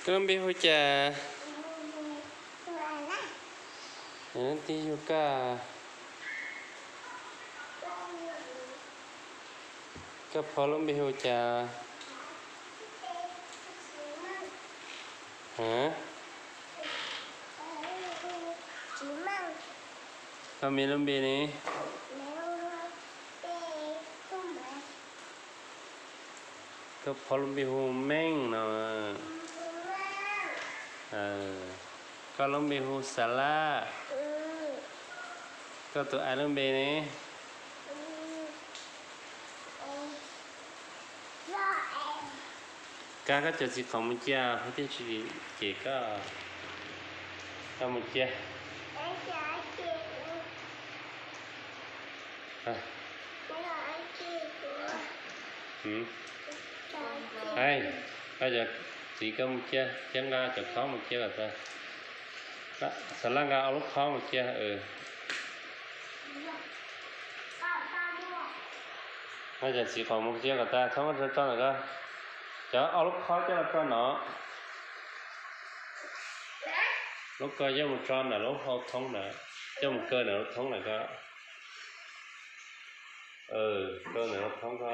Koj lub npe hu cas? Leej twg yug koj? Koj pog lub npe hu cas? Ha? Koj me lub npe ne? Koj pog lub npe hu Meej no. Koj lub npe hu Xas Laj. Koj tus ais lub npe ne? Kab, koj cov txiv qaub mus cia, thiaj tsis cem koj. Koj mus cia. Koj cov txiv, koj mus cia thiab, nqa cov khob mus cia kom tag. Xas Laj, nqa ob lub khob mus cia. Koj cov txiv qaub mus cia kom tag, thoob tso ntawm ko. Cov ob lub khob coj los tso no. Lub ko coj mus tso ntawm lub hau thoob ntawd, coj mus kaw ntawm lub thoob ntawm ko. Kaw ntawm lub thoob ko.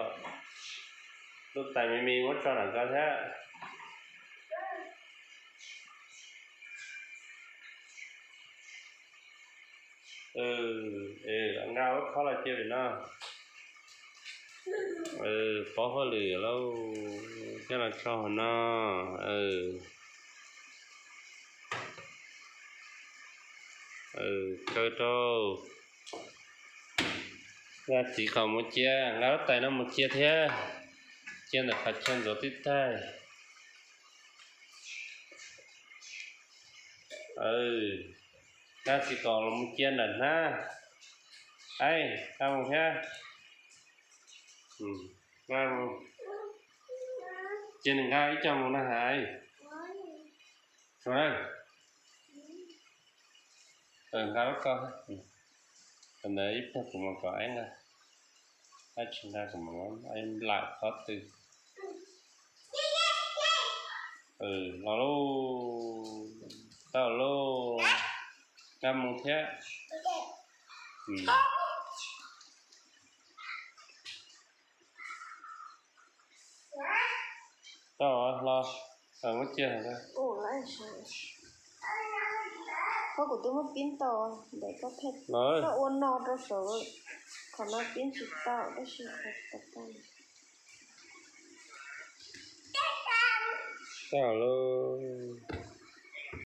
Lub tais me me muab tso ntawm ko thiab. Nqa lub khob los cia pem no. Paub hauj lwm lauj, coj los tso hauv no. Kaw rau. Nqa txiv qaub mus cia, nqa lub tais no mus cia thiab. Cia ntawm qhov chaw ntxuav tib taig. Nqa txiv qaub los mus cia ntawm hnab. Ai, nqa mus thiab. Nqa mus. Cia nws nqa ib co mus na hais. Nqa lub ko. Ntawd ib pliag kuv mam kom Aib nqa. Aib tsis nqa kuv mam lam qhov twg. Los lauj, tau lauj, nqa mus thiab. Tau los, muab cia. Qhov kuv twb muab pib tau ntawm koj pheej, koj ua no rau saum, qhov no pib tsis tau tab sis qhov tau. Tau lauj.